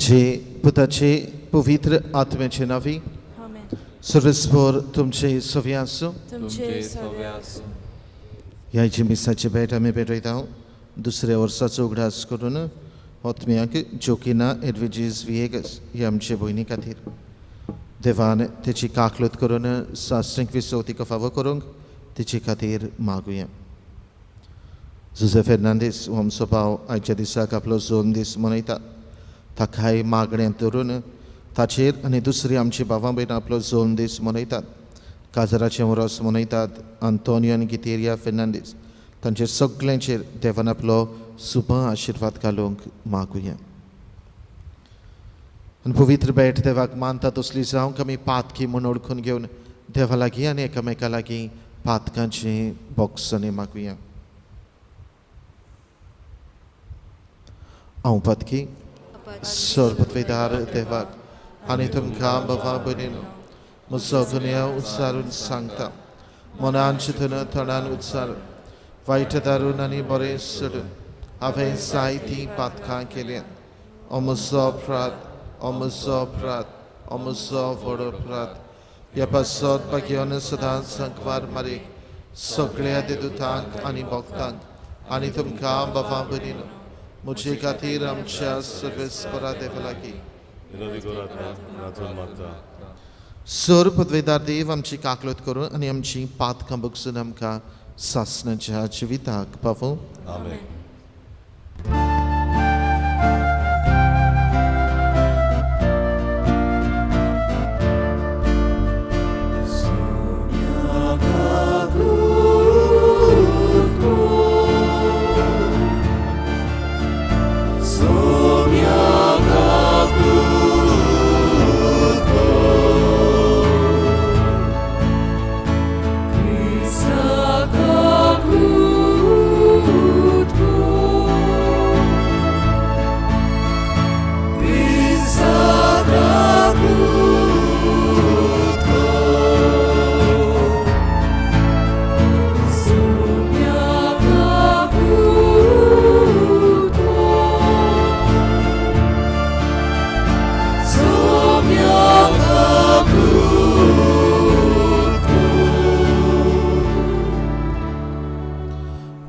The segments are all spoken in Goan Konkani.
बापाचे पुताचे पवित्र आत्म्याचे नावी सर्वेस्पोर तुमचे सवे आसूं. तुमचे सवे आसूं. ह्या जी मिसाची भेट आमी भेटयता दुसऱ्या वर्साचो उगडास करून आत्म्याक जोकिना एडविजीस विएगस ही आमचे भयणी खातीर देवान तेची काकलूत करून सासणीक विसवतीक फावो करूंक तेचे खातीर मागुया. जुजे फेर्नांदीस हो आमचो भाव आयच्या दिसाक आपलो जोन दीस मनयता. ताकाय मागणें धरून ताचेर आनी दुसरी आमची भावां भयणां आपलो जोन दीस मनयतात. काजराचें उरस मनयतात आंतोनियो आनी गितेरिया फेर्नांदीस तांचेर सगळ्यांचेर देवान आपलो सुभ आशिर्वाद घालूंक मागुया. आनी पवित्र भेट देवाक मानता तसली जावंक आमी पातकी म्हूण वळखून घेवन देवा लागीं आनी एकामेका लागीं पातकांचें बोगसणें मागुया. हांव पातकी सर्वपदवीदार देवाक आनी तुमकां बाबा भयणीनो म्हजो गुन्यांव उच्चारून सांगता. मनान चिंतून तणान उच्चारून वायट दारून आनी बरें सोडून हांवें जायतीं पातकां केल्यात. म्हजो अपराध, म्हजो अपराध, म्हजो व्हड अपराध. ह्या पासत भाग्यान सदांच संकवार मारीक सगळ्या देदुतांक आनी भक्तांक आनी तुमकां बाबा भयणीनो म्हजे खातीर आमच्या सर्वेस्परा देवा लागीं. सर पदवेदार देव आमची काकलत करून आनी आमची पातकां बगसून आमकां सासणाच्या जिविताक पावूं. आमेन.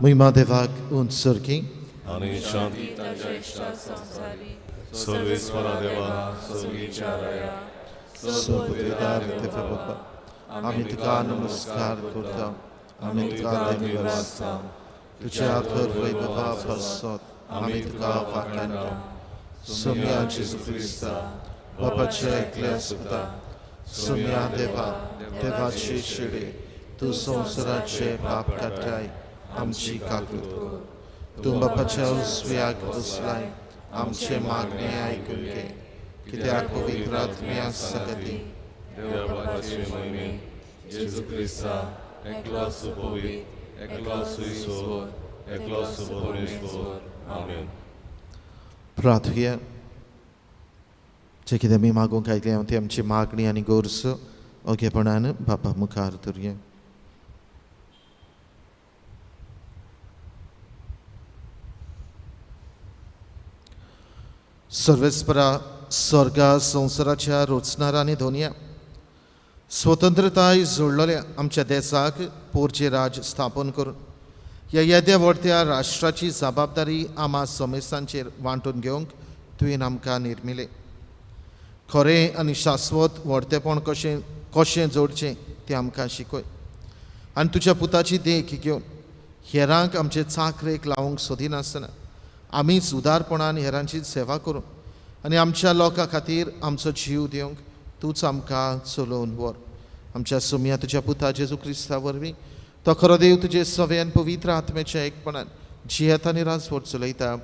महिमा देवाक उत्सर्गी आनी शांती सर्वेस्परा देवा स्वर्गीच्या राया सर्वपदवीदार देवा बाबा आमी तुका नमस्कार करता. आमी तुका धन्यवाद दिता. तुज्या थर वैभवा पासत आमी तुका वाखाणटा. सोम्या जेजू क्रिस्ता बापाच्या एकल्या सुता सोम्या देवा देवाचे शिडे तूं संवसाराचे पाप काडटाय आमची काकूत कर. तूं बापाच्या उजव्याक बसलाय आमचे मागणे आयकून घे. कित्याक पवित्र आत्म्या सगती देवा बापाचे महिमे जेजू क्रिस्ता एकलो सुपवित्र एकलो सुईश्वर एकलो सुपरमेश्वर. आमेन. प्रार्थुया. जे कितें आमी मागूंक आयले ती आमची मागणी आनी गरज ओगेपणान बापा मुखार धरुया. सर्वेस्परा स्वर्गा संवसाराच्या रोचणारा आनी धोनया स्वतंत्रताय जोडलेल्या आमच्या देसाक पोरचें राज स्थापन करून ह्या येद्या व्हडत्या राष्ट्राची जबाबदारी आमा समेस्तांचेर वांटून घेवंक तुवें आमकां निर्मिलें. खरें आनी शाश्वत व्हडतेपण कशें कशें जोडचें तें आमकां शिकय आनी तुज्या पुताची देख घेवन हेरांक आमचे चाकरेक लावंक सोदिनासतना आमीच उदारपणान हेरांची सेवा करूं आनी आमच्या लोकां खातीर आमचो जीव दिवंक तूंच आमकां चलोवन व्हर. आमच्या सुमया तुज्या पुता जेजू क्रिस्ता वरवीं तो खरो देव तुजे सव्यान पवित्र आत्म्याच्या एकपणान जियेता आनी राजवट चलयता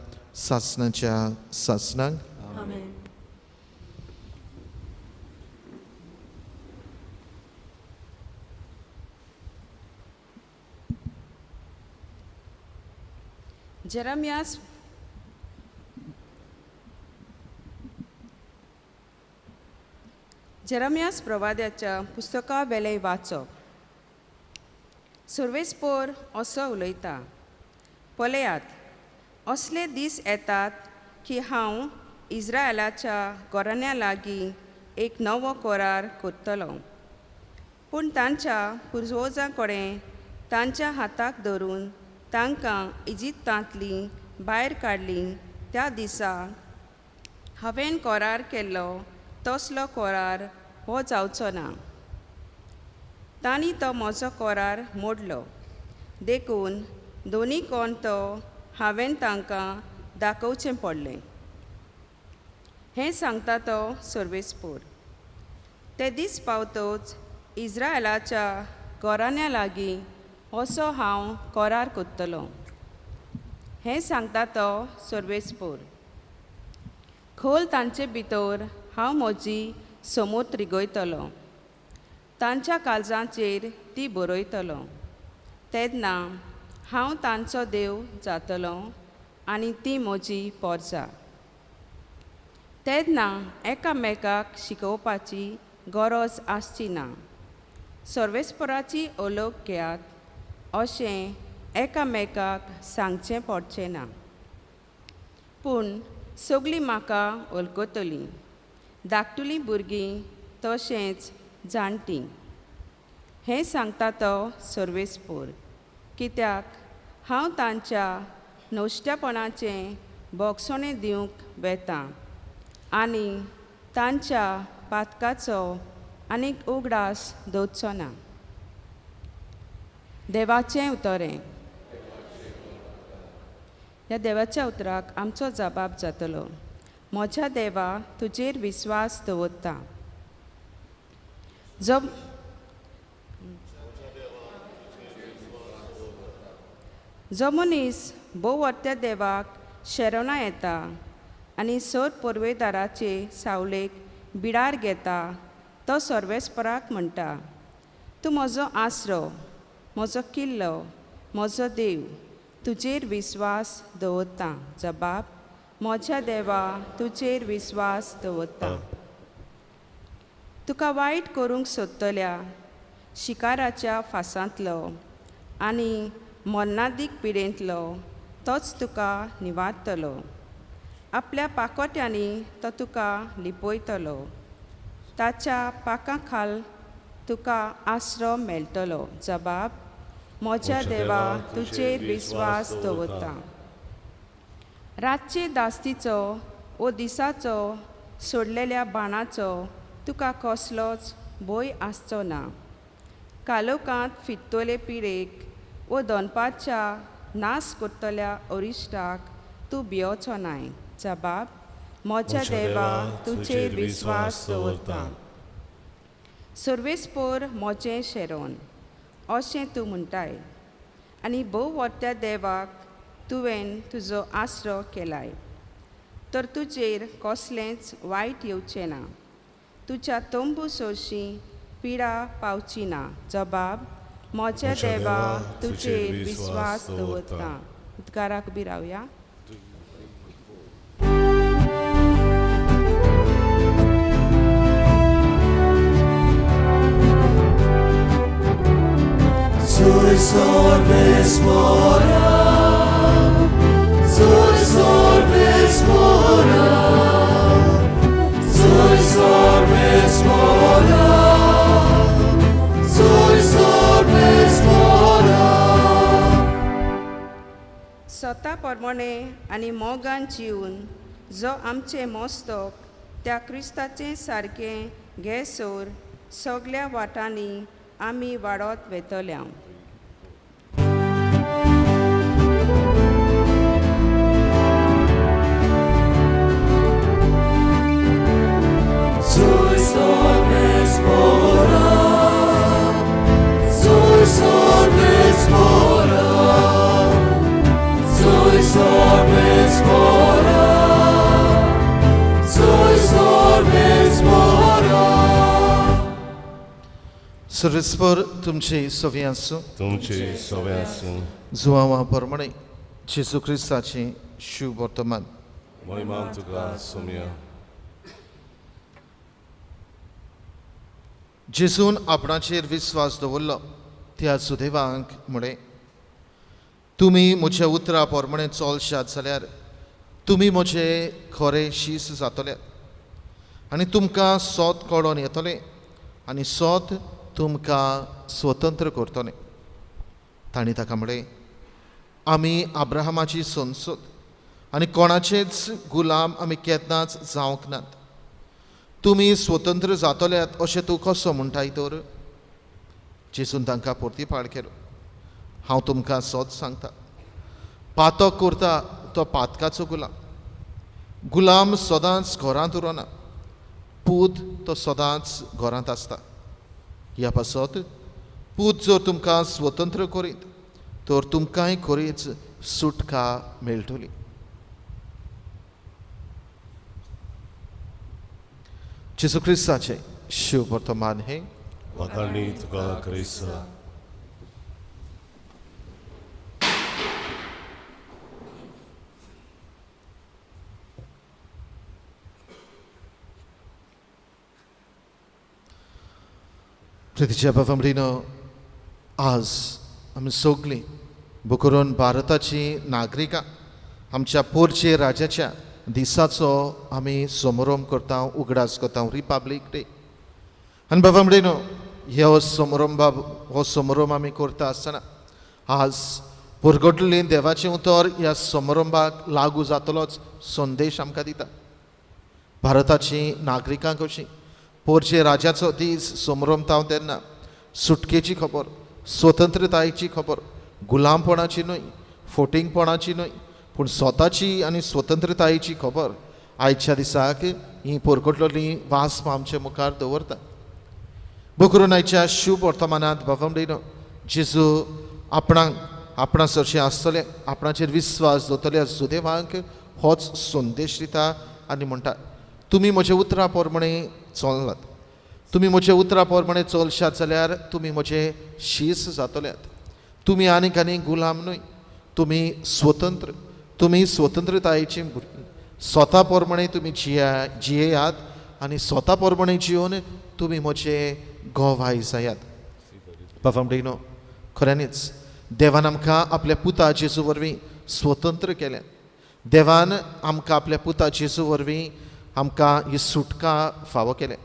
सासणाच्या सासणाक. आमेन. जेरमियास प्रवाद्याच्या पुस्तका वेलें वाचप. सर्वेस्पोर असो उलयता, पळयात असले दीस येतात की हांव इस्रायलाच्या घराण्या लागीं एक नवो करार करतलो, पूण तांच्या पुर्वजां कडेन तांच्या हाताक धरून तांकां इजिप्तांतलीं भायर काडलीं त्या दिसा हांवें करार केल्लो तसलो करार हो जावचो ना। तांणी तो म्हजो करार मोडलो, देखून दोनी कोण तो हांवें तांकां दाखोवचें पडलें। हें सांगता तो सर्वेस्पोर। ते दीस पावतोच इस्रायलाच्या घराण्या लागीं असो हांव करार करतलो, हें सांगता तो सर्वेस्पोर। खोल तांचे भितर हांव म्हजी समूत रिगयतलो, तांच्या काळजाचेर ती बरयतलो। तेन्ना हांव तांचो देव जातलो आनी ती म्हजी पोरजा। तेन्ना एकामेकाक शिकोवपाची गरज आसची ना। सर्वेस्पराची ओळख घेयात अशें एकामेकाक सांगचें पडचें ना, पूण सगळीं म्हाका वळखतलीं, धाकटुलीं भुरगीं तशेंच जाणटीं। हें सांगता तो सर्वेस्पोर, कित्याक हांव तांच्या नश्ट्यापणाचें बोगसणें दिवंक वेतां आनी तांच्या पातकाचो आनीक उगडास दवरचो ना। देवाचें उतरें। ह्या देवाच्या उतराक आमचो जबाब जातलो। म्हज्या देवा, तुजेर विस्वास दवरता। जो मनीस भोव देवाक शरणां येता आनी सर पुर्वेदाराचे सावलेक बिडार घेता, तो सर्वेस्पराक म्हणटा, तूं म्हजो आसरो, म्हजो किल्लो, म्हजो देव, तुजेर विस्वास दवरता। जबाब, म्हज्या देवा, तुजेर विस्वास दवरता। तुका वायट करूंक सोदतल्या शिकाराच्या फासांतलो आनी मरणादीक पिडेंतलो तोच तुका निवारतलो। आपल्या पाकोट्यांनी तो तुका लिपयतलो, ताच्या पाकां खाल तुका आसरो मेळटलो। जबाब, म्हज्या देवा, तुजेर विस्वास दवरता। रातचे दास्तीचो वो दिसाचो सोडलेल्या बाणाचो तुका कसलोच भंय आसचो ना। कालोकांत फिरतले पिडेक वो दनपारच्या नाश करतल्या अरिश्टाक तूं भियोचो नाय। जबाब, म्हज्या देवा, तुजेर विस्वास दवरता। सर्वेस्पोर म्हजें शेरोन अशें तूं म्हणटाय आनी भोव व्हडल्या देवाक तुवें तुजो आसरो केलाय, तर तुजेर कसलेंच वायट येवचें ना, तुज्या तंबू सोरशीं पिडा पावची ना। जबाब, म्हज्या देवा, तुजेर विस्वास दवरता। उद्गाराक बी रावया। Soy sorvespora, soy sorvespora, soy sorvespora, soy sorvespora. स्वता प्रमाणे आनी मोगान जिवन जो आमचें मस्तक त्या क्रिस्ताचें सारकें घेसर सगल्या वाटांनी आमी वाडत वेतल्या। Soy sorvespora, soy sorvespora, soy sorvespora, soy sorvespora. सर्वेस्पोर तुमचे सोवे आसूं, तुमचे सोवे आसूं। जुवांवा प्रमाणे जेजू क्रिस्ताचें शुभ वर्तमान। महिमा तुका सोम्या। जेजून आपणाचेर विस्वास दवरलो त्या सुदेवांक म्हळें, तुमी म्हज्या उतरा प्रमाणे चलशात जाल्यार तुमी म्हजे खरे शीस जातले आनी तुमकां सोत कळोन येतलें आनी सोत तुमकां स्वतंत्र करतलें. तांणी ताका म्हळें, आमी अब्राहमाची संसद आनी कोणाचेच गुलाम आमी केन्नाच जावंक नात. तुमी स्वतंत्र जातल्यात अशें तूं कसो म्हणटाय तर? जेजून तांकां परतीपाळ केलो, हांव तुमकां सत सांगता, पातक करता तो पातकाचो गुलाम. गुलाम सदांच घरांत उरना, पूत तो सदांच घरांत आसता. ह्या पासत पूत जर तुमकां स्वतंत्र करीत तर तुमकांय खरीच सुटका मेळटली. जेजू क्रिस्ताचें शिव वर्तमान हें. वाखाणी तुका क्रिस्ता. प्रितीच्या बाबा, आज आमी सगळीं भोकरून भारताची नागरिकां आमच्या पोरचे राजाच्या दिसाचो आमी समारंभ करता, उगडास करता, रिपब्लीक डे. आनी बाबा म्हणलो ह्यो समारंभ, हो समारंभ आमी करता आसतना आज परगटलें देवाचें उतर ह्या समारंभाक लागू जातलोच संदेश आमकां दिता. भारताची नागरिकां कशी पोरचे राजाचो दीस समारंभता तेन्ना सुटकेची खबर, स्वतंत्रतायेची खबर, गुलामपणाची न्हय, फोटिंगपणाची न्हय, पूण स्वताची आनी स्वतंत्रतायेची खबर आयच्या दिसाक ही परगटलेली वास्प आमचे मुखार दवरता. बकरून आयच्या शुभ वर्तमानांत बाबा जेजू आपणाक आपणा सरशें आसतले, आपणाचेर विस्वास दवरतल्या जुदेवांक होच संदेश दिता आनी म्हणटा, तुमी म्हज्या उतरा प्रमाणे चलनात, तुमी म्हज्या उतरा प्रमाणे चलशात जाल्यार तुमी म्हजे शीस जातल्यात. तुमी आनीक आनी गुलाम न्हय, तुमी स्वतंत्र, तुमी स्वतंत्रतायेची भुरगीं. स्वता प्रमाणे तुमी जियेयात आनी स्वता प्रमाणे जियोवन तुमी म्हजे गोवाय जायात. बाबा म्हणलो खऱ्यांनीच देवान आमकां आपल्या पुता जेजू वरवीं स्वतंत्र केलें. देवान आमकां आपल्या पुता जेजू वरवीं आमकां ही सुटका फावो केलें.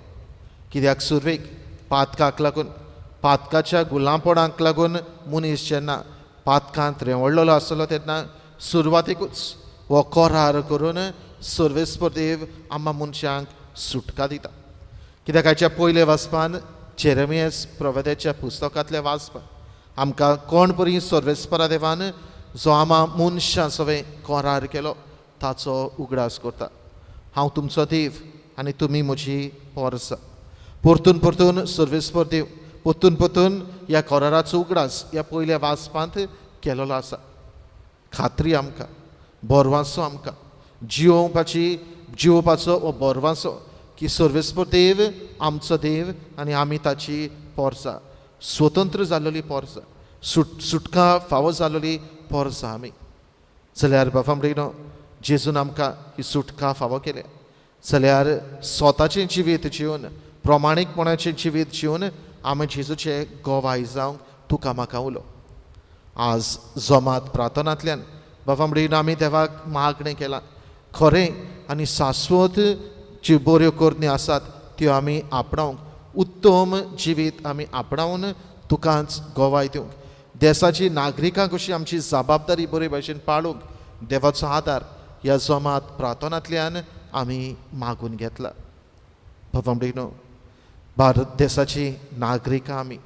कित्याक सुरवेक पातकाक लागून, पातकाच्या गुलामपणाक लागून मनीस जेन्ना पातकांत रेंवडलेलो आसलो तेन्ना सुरवातेकूच हो करार करून सर्वेस्पर देव आमकां मनशांक सुटका दिता. कित्याक आयच्या पयल्या वाचपान जेरेमियास प्रवक्त्याच्या पुस्तकांतल्या वाचपान आमकां कोण परी सर्वेस्परा देवान जो आमा मनशां सवें करार केलो ताचो उगडास करता. हांव तुमचो देव आनी तुमी म्हजी पोरसां. परतून परतून सर्वेस्पर देव परतून परतून ह्या कराराचो उगडास ह्या पयल्या वाचपांत केलेलो आसा. खात्री आमकां, बरवासो आमकां, जियोवपाचो हो बरवासो की सर्वेस्पर देव आमचो देव आनी आमी ताची पोरसां, स्वतंत्र जाल्ली पोरसां, सुटका फावो जाल्ली पोरसां आमी. जाल्यार बाबा म्हणलो जेजून आमकां ही सुटका फावो केल्या जाल्यार स्वताचें जिवीत जिवन, प्रमाणीकपणाचें जिवीत जिवन आमी जेजूचे गोवाय जावंक तुका म्हाका उलो. आज जोमात प्रार्थनांतल्यान बाबा म्हणून आमी देवाक मागणें केलां, खरें आनी शाश्वत ज्यो बऱ्यो करण्यो आसात त्यो आमी आपणावंक, उत्तम जिवीत आमी आपणावन तुकाच गोवाय दिवंक, देसाची नागरिकां कशी आमची जबाबदारी बरे भाशेन पाळूंक देवाचो आदार ह्या जोमात प्रार्थनांतल्यान आमी मागून घेतला. बाबा म्हणलो भारत देसाची नागरिकां आमी,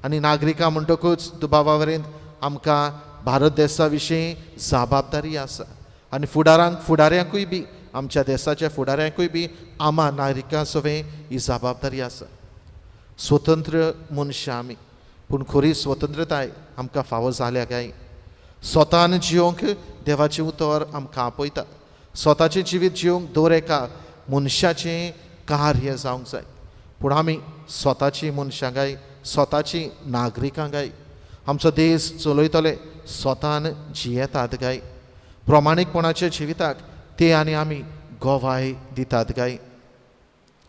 आनी नागरिकां म्हणटकूच दुबावा वरेन आमकां भारत देसा विशीं जबाबदारी आसा आनी फुडाऱ्यांकूय बी, आमच्या देसाच्या फुडाऱ्यांकूय बी आमा नागरिकां सवें ही जबाबदारी आसा. स्वतंत्र मनशां आमी, पूण खरी स्वतंत्रताय आमकां फावो जाल्या काय? स्वतान जियोंक देवाचें उतर आमकां आपयता. स्वताचें जिवीत जियोंक दर एका मनशाचें कार्य जावंक जाय, पूण आमी स्वताची मनशां काय, स्वताची नागरिकां काय, आमचो देश चलयतले स्वतान जियेतात काय? प्रमाणीकपणाच्या जिविताक ते आनी आमी गोवाय दितात काय?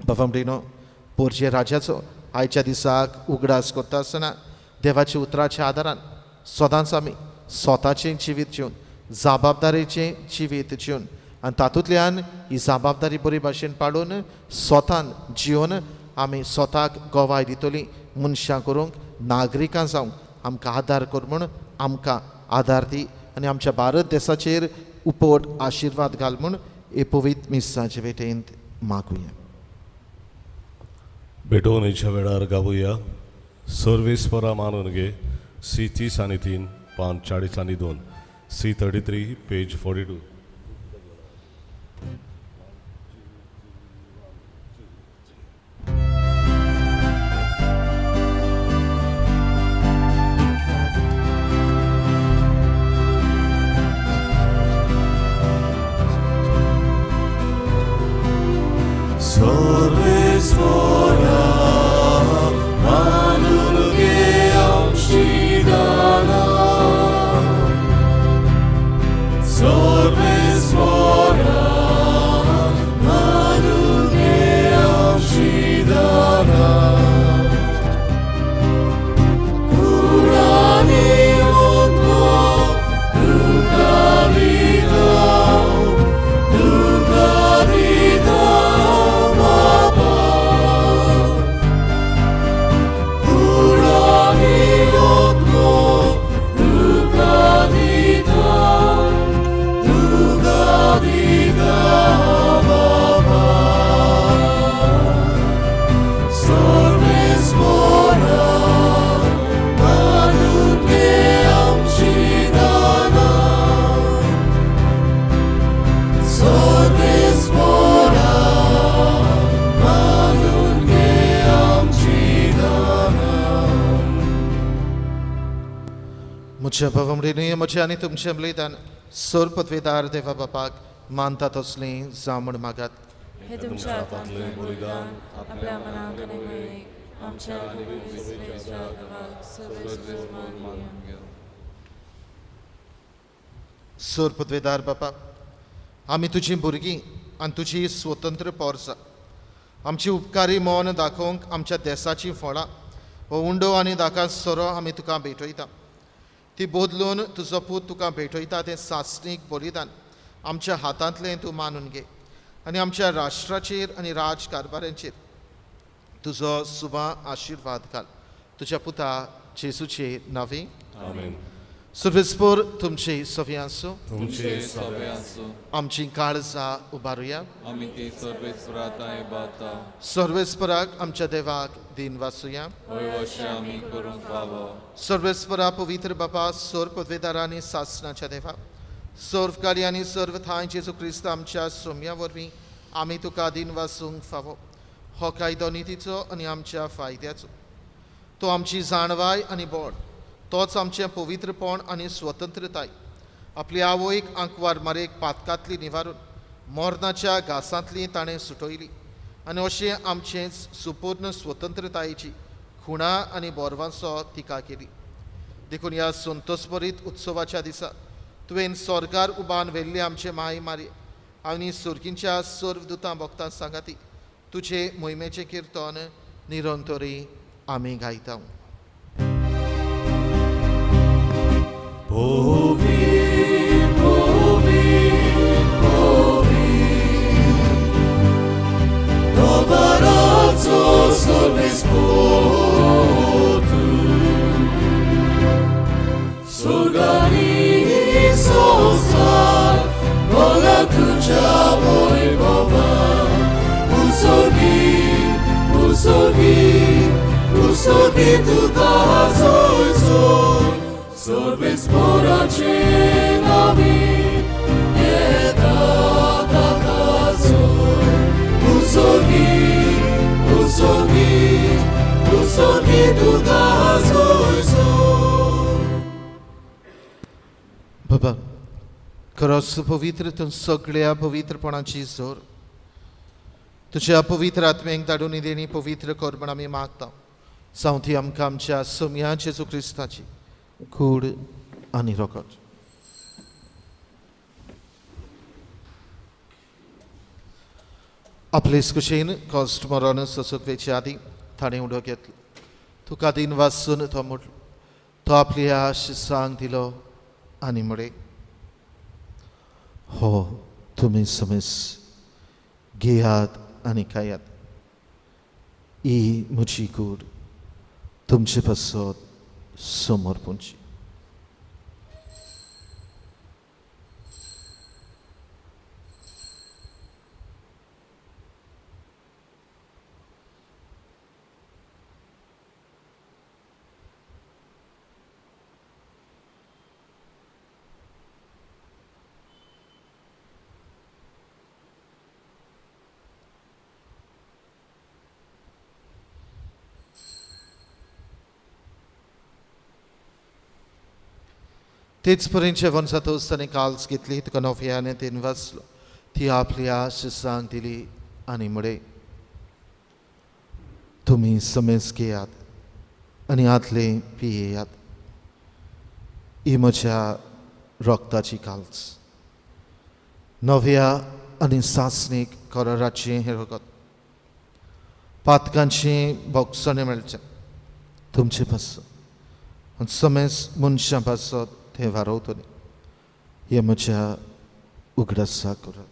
बाबा म्हणलो पोरजे राजाचो आयच्या दिसाक उगडास करता आसतना देवाच्या उतराच्या आदारान सदांच आमी स्वताचें जिवीत जिवन, जबाबदारेचें जिवीत जिवन आनी तातूंतल्यान ही जबाबदारी बरी भाशेन पाडून स्वतान जिवन आमी स्वताक गवाय दितली मनशां करूंक नागरिकां जावंक आमकां आदार कर म्हूण आमकां आदार दी आनी आमच्या भारत देसाचेर उपट आशिर्वाद घाल म्हूण हे पवित्र मिसाचे भेटेंत मागुया. भेटवणेच्या वेळार गावया सर्वेस्परा मानून घे सी 30 आनी 3 पान 40 आनी 2 सी 33 पेज 42. सर्वेस्परा मानून घे आमची दानां सर्वेस्परा मानून घे आमची दानां कुरानी ओतो तुका दिता तुका दिता बाबा कुरानी ओतो तुका दिता तुका दिता बाबा सर्वेस्परा मानून घे आमची दानां सर्वेस्परा मानून घे आमची दानां. म्हज्या भावमडीनूय म्हजें आनी तुमचें बलिदान सोर पदवेदार देवा बापाक मानता तसलें जावं म्हूण मागात. हे तुमच्या हातांतलें बलिदान आपल्या मनाक आनी मायेक आमच्या आनी देवाक सर्वेस्पर मानून घेवया. सोर पदवेदार बापा, आमी तुजी भुरगीं आनी तुजी स्वतंत्र पोरसां आमची उपकारी मौन दाखोवंक आमच्या देसाचीं फळां हो उंडो आनी दाका सोरो आमी तुका भेटयता. ती बदलून तुजो पूत तुका भेटयता तें सासणीक बलिदान आमच्या हातांतलें तूं मानून घे आनी आमच्या राष्ट्राचेर आनी राज कारभारांचेर तुजो सुबा आशिर्वाद घाल. तुज्या पुता जेजूचे नांवे आमेन. सर्वेस्पर तुमचे सवे आसूं. तुमचे सवे आसूं. आमची काळजां उबारुया. आमी ती सर्वेस्परा तांय बाता. सर्वेस्पराक आमच्या देवाक दिन वाचुया. हय अशें आमी करूंक फावो. सर्वेस्परा पवित्र बापा सोर पदवेदारा आनी सासणाच्या देवा सर्वकारी आनी सर्व थांय जेजू क्रिस्त आमच्या सोम्या वरवीं आमी तुका दिन वाचूंक फावो. हो कायदो नितीचो आनी आमच्या फायद्याचो. तो आमची जाणवाय आनी बोड तोच आमचें पवित्रपण आनी स्वतंत्रताय. आपली आवयक आंकवार मारेक पातकांतली निवारून मरणाच्या घासांतली ताणें सुटयली आनी अशें आमचें सुपूर्ण स्वतंत्रतायेची खुणा आनी बोरवांचो तिका केली. देखून ह्या संतोषभरीत उत्सवाच्या दिसा तुवें स्वर्गार उबान व्हेल्ले आमचे माय मारी आनी सुर्गींच्या सर्व दुतां भक्तां सांगाती तुजे मोहिमेचें किर्तन निरंतरी आमी गायता. बाबा खरोच पवित्र तूं सगळ्या पवित्रपणाची जोर तुज्या पवित्र आत्म्यांक धाडून देणी पवित्र कर म्हण आमी मागता. जावं ती आमकां आमच्या सोम्या जेजू क्रिस्ताची कूड आनी रोकट. आपले कुशीन कॉस्ट मरण सोसूंक वेचे आदीं ताणें उडो घेतलो. तुका दिन वाचून तो म्हटलो तो आपल्या शिसांक दिलो आनी म्हळें, हो तुमी समेस घेयात आनी खायात. ही म्हजी कूड तुमचे पासत समर्पणची. तेच परीन जेवण जातकच ताणें काल्स घेतली, तुका नोफियाने तीन वाचलो, ती आपल्या शिसांक दिली आनी म्हळें, तुमी समेज घेयात आनी हातले पियेयात. ही म्हज्या रक्ताची काल्स, नव्या आनी सासणीक कराराचें हें रगत, पातकांचें भोगसणें मेळचें तुमचे पासत आनी समेज मनशां पासत तें वारवतलें. हें म्हज्या उगडासा करात.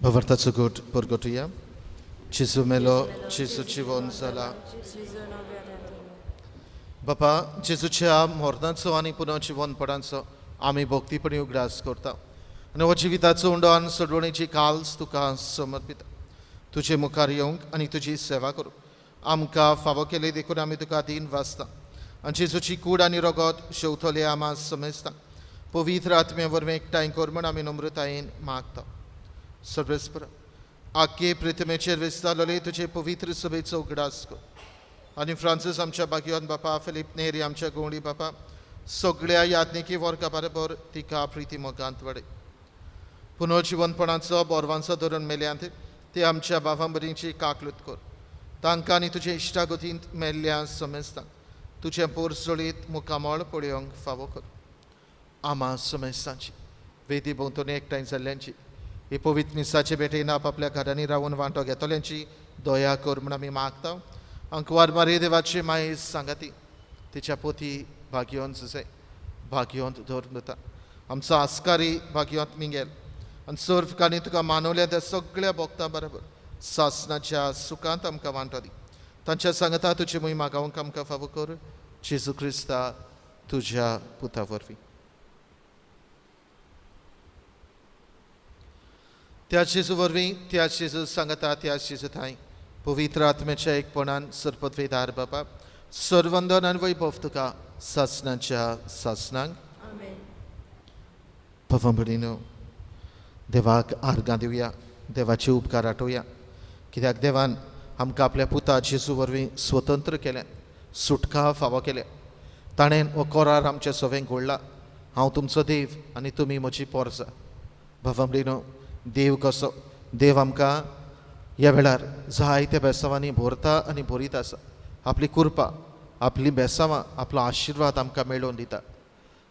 भवर्थाचो गोट परगटुया. जेजू मेलो, जेजू जिवन जाला. बापा, जेजूच्या मरणाचो आनी पुनः जिवनपणाचो आमी भक्तीपणी उगडास करता आनी हो जिविताचो उंडो आनी सोडवणेची काल्स तुका समर्पिता. तुजे मुखार येवंक आनी तुजी सेवा करूंक आमकां फावो केली देखून आमी तुका दीन वाचता आनी जेजूची कूड आनी रगत शेवतले आमा समजता. पवित्र आत्म्या वरवीं एकठांय कर म्हण आमी नम्रतायेन मागता. सर्वेस्पर, आखे प्रतिमेचेर विस्तारलेले तुजे पवित्र सभेचो उगडास कर आनी फ्रांसीस आमच्या भाग्यवान बापा, फिलीप नेरी आमच्या गोंडी बापा, सगळ्या याज्ञिकी वर्गा बरोबर तिका प्रिती मोगांत वाडय. पुनर्जिवनपणाचो बोरवांचो धरून मेल्यांत ते आमच्या बाबां बरींची काकलूत कर. तांकां आनी तुजे इश्टागतींत मेल्ल्या समेस्तांक तुजें पोरसोळीत मुखामळ पळोवंक फावो कर. आमा समेस्तांची वेदी भोंवतणी एकठांय जाल्ल्यांची ही पवित्र मिसाचे भेटेन आपापल्या घरांनी रावन वांटो घेतल्यांची दया कर म्हूण आमी मागता. अंकवार मारी देवाची मायेस सांगाती तिच्या पोती भाग्यवंत जुसे भाग्यवंत धरून आमचो आस्कारी भाग्यवंत मिंगेल आनी सर्व काणी तुका मानवल्या त्या सगळ्या भोक्तां बरोबर सासनाच्या सुखांत आमकां वांटो दी. तांच्या सांगता तुजी मोही मागावंक आमकां फावो कर, जेजू क्रिस्ता तुज्या पुता वरवीं. त्या जेजू वरवीं, त्या जेजू सांगता, त्या जेजू थांय पवित्र आत्म्याच्या एकपणान सरपदवेदार बापा, सर्वंदन आनी वैभव तुका सासनाच्या सासनांक. बाबा भयणीनो, देवाक आर्गां दिवया, देवाचे उपकार आठोवया, कित्याक देवान आमकां आपल्या पुता जेजू वरवीं स्वतंत्र केलें, सुटका फावो केल्या. ताणें हो करार आमच्या सवें घोळ्ळा, हांव तुमचो देव आनी तुमी म्हजी पोरसां. बाबा भयणीनो, देव कसो, देव आमकां ह्या वेळार जायत्या बेसांवांनी भरता आनी भरीत आसा. आपली कृपा, आपली बेसांवां, आपलो आशिर्वाद आमकां मेळोवन दिता.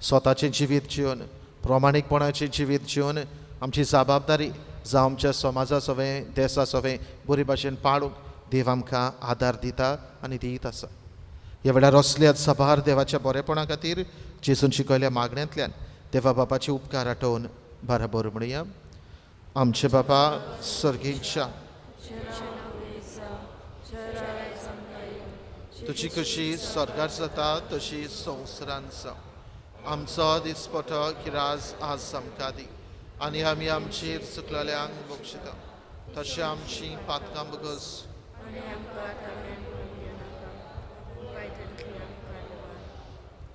स्वताचें जिवीत जिवन, प्रमाणीकपणाचें जिवीत जिवन आमची जबाबदारी जावं आमच्या समाजा सवें, देसा सवें बरे भाशेन पाळूंक देव आमकां आदार दिता आनी दीत आसा. ह्या वेळार असल्या सभार देवाच्या बरेपणा खातीर जेजून शिकयल्या मागण्यांतल्यान देवा बापाचे उपकार आठोवन बराबर म्हणया. आमचे बापा सर्गीच्या, तुजी कशी स्वर्गार जाता तशी संवसारांत जावं. आमचो दिसपटो किराज आज आमकां दी आनी आमी आमचेर चुकलेल्यांक बक्षिता तशें आमची पातकां बगस.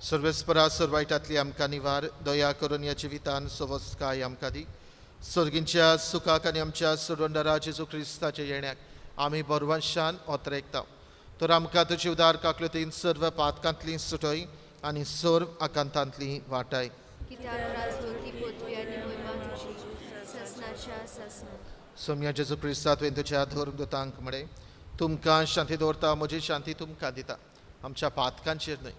सर्वेस्परा सर्वायटांतली आमकां निवार, दया करून ह्या जिवितान सवस्काय आमकां दी. सर्गींच्या सुखाक आनी आमच्या सोडवणदारा जेजू क्रिस्ताच्या येण्याक आमी बरवंशान ओतरेकता. तर आमकां तुजी उदार काकलुतीन सर्व पातकांतली सुटय आनी सर्व आकांतांतली वाटाय. सोम्या जेजू क्रिस्ता तुवें तुज्या धर्मदूतांक म्हळें, तुमकां शांती दवरता, म्हजी शांती तुमकां दिता. आमच्या पातकांचेर न्हय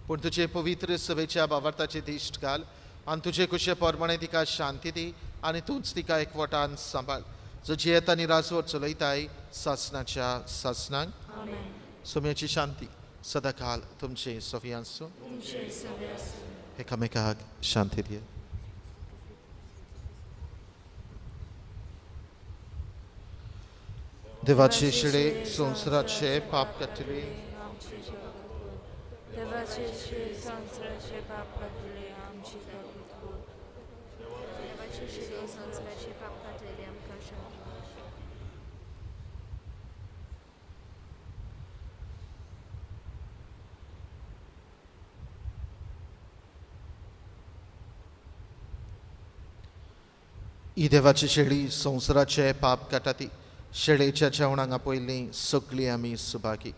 पूण तुजे पवित्र सभेच्या बावार्थाची दिश्ट घाल आनी तुजे कुशे प्रमाणे तिका शांती दी आनी तूंच तिका एकवटान सांबाळ, जो जियेता आनी राजवट चलयताय सासनाच्या सासनाक. सोम्याची शांती सदाकाल तुमचे सोफी आसूं. एकामेकाक शांती दिया. देवाचे शिळे संवसाराचे पाप काडटले, देवाचे शिळे संवसाराचे पाप काडटले आमची काकूट कर. देवाचे शिळे संवसाराचे पाप काडटले आमकां शांती. ही देवाची शेळी संवसाराचे पाप काडटा ती शेळेच्या जेवणाक आपयल्ली सगळीं आमी सुभागी.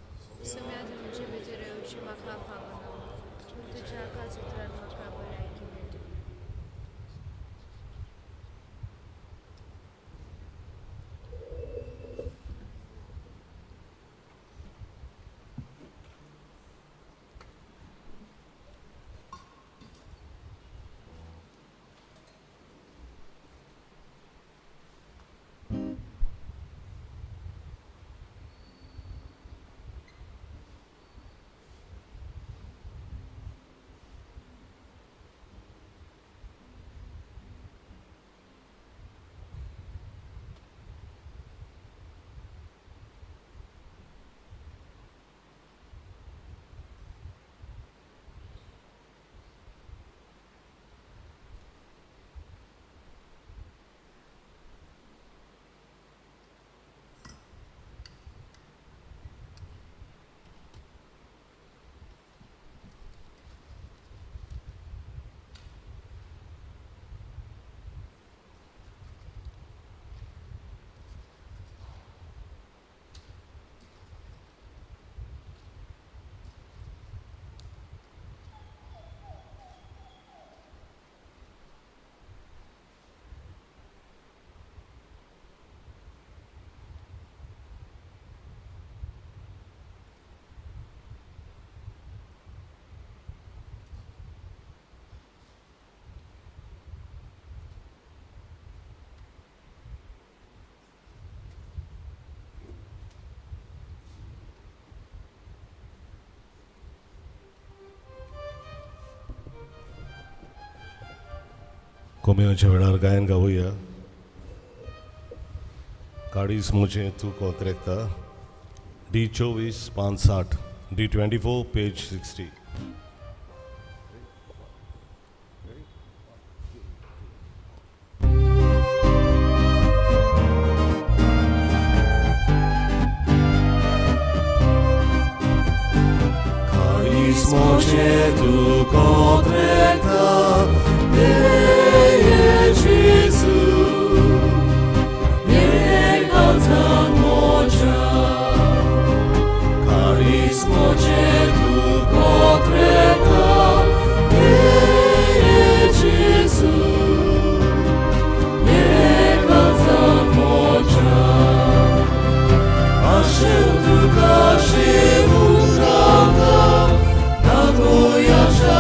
कोमियोच्या वेळार गायन गावया. काडीस म्हजें तूं कोत्रेकता, डी 24 5 60, डी 24 पेज 60. काडीस म्हजें तूं कोत्रेकता, Asher tu kashe utrata, na goya.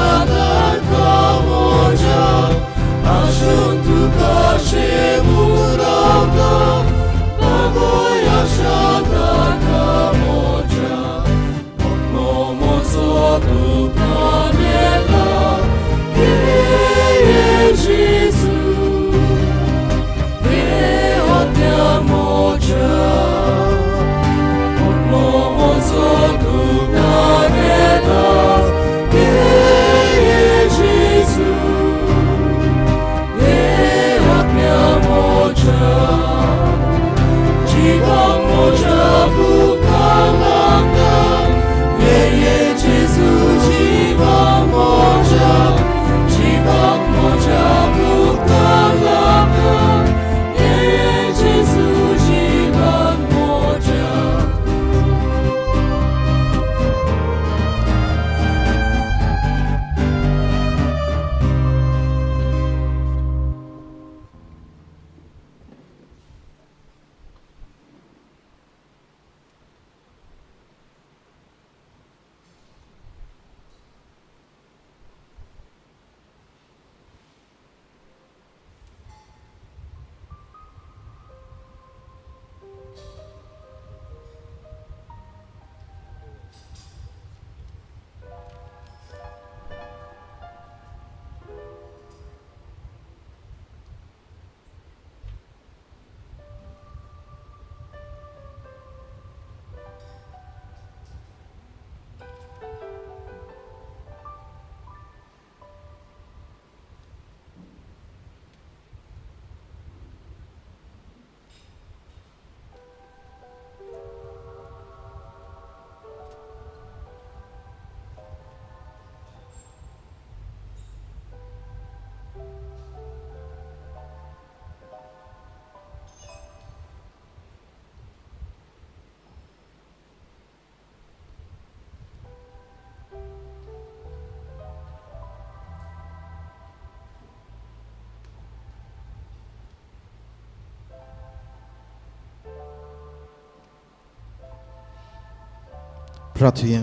प्रार्थुया.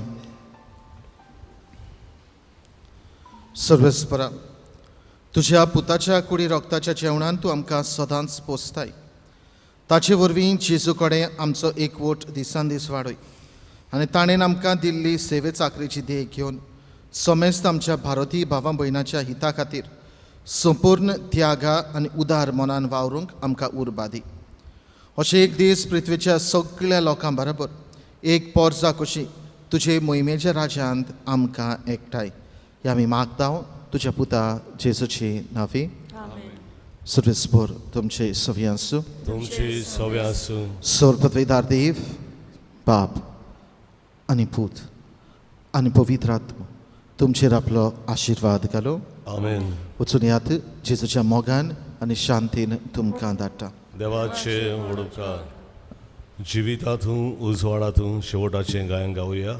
सर्वेस्परा, तुज्या पुताच्या कुडी रक्ताच्या जेवणान तूं आमकां सदांच पोसताय. ताचे वरवीं जेजू कडेन आमचो एकवट दिसान दीस वाडय आनी ताणें आमकां दिल्ली सेवे चाकरेची देख घेवन समेस्त आमच्या भारतीय भावा भयणाच्या हिता खातीर संपूर्ण त्यागा आनी उदार मनान वावरूंक आमकां उर्बा दी. अशें एक दीस पृथ्वीच्या सगळ्या लोकां बरोबर एक पोरसा कशी तुजे मोहिमेच्या राज्यांत आमकां एकठांय. हे आमी मागता तुज्या पुता जेजूची नांवी. सर्वेस्पर तुमचे सवी आसूं. तुमचे सवे आसूं. सर्वपदवीदार देव बाप आनी पूत आनी पवित्र आत्मा तुमचेर आपलो आशिर्वाद घालो. आमेन. वचून यात जेजूच्या मोगान आनी शांतीन तुमकां धाडटा. देवाचे उडोवकार जिवितांतूं उजवाडातूं शेवटाचें गायन गावया.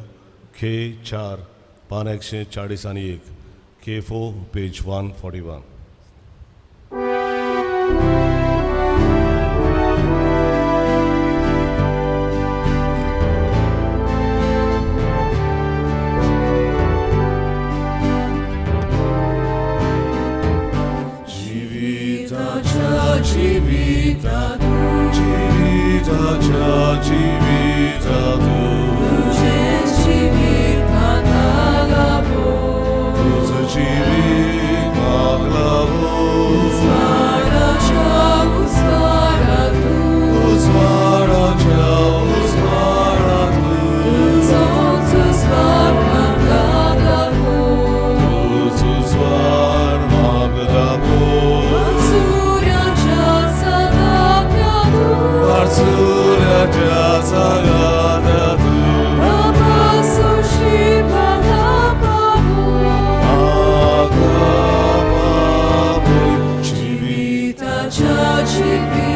के 4 पान 141, के 4 पेज 141. जिविताच्या जिवितातूं तुजें जिवीत म्हाका लाभो. तुजें जिवीत म्हाका लाभो. उजवाडाच्या उजवाडातूं उजवाडाच्या उजवाडातूं तुजोच उजवाड म्हाका दाखो. तुजो उजवाड म्हाका दाखो. सुर्याच्या सांगात्यातूं सुर्याच्या सांगात्यातूं तपासोशी म्हाका पावोय. म्हाका पावोय. जिविताच्या जिवितातूं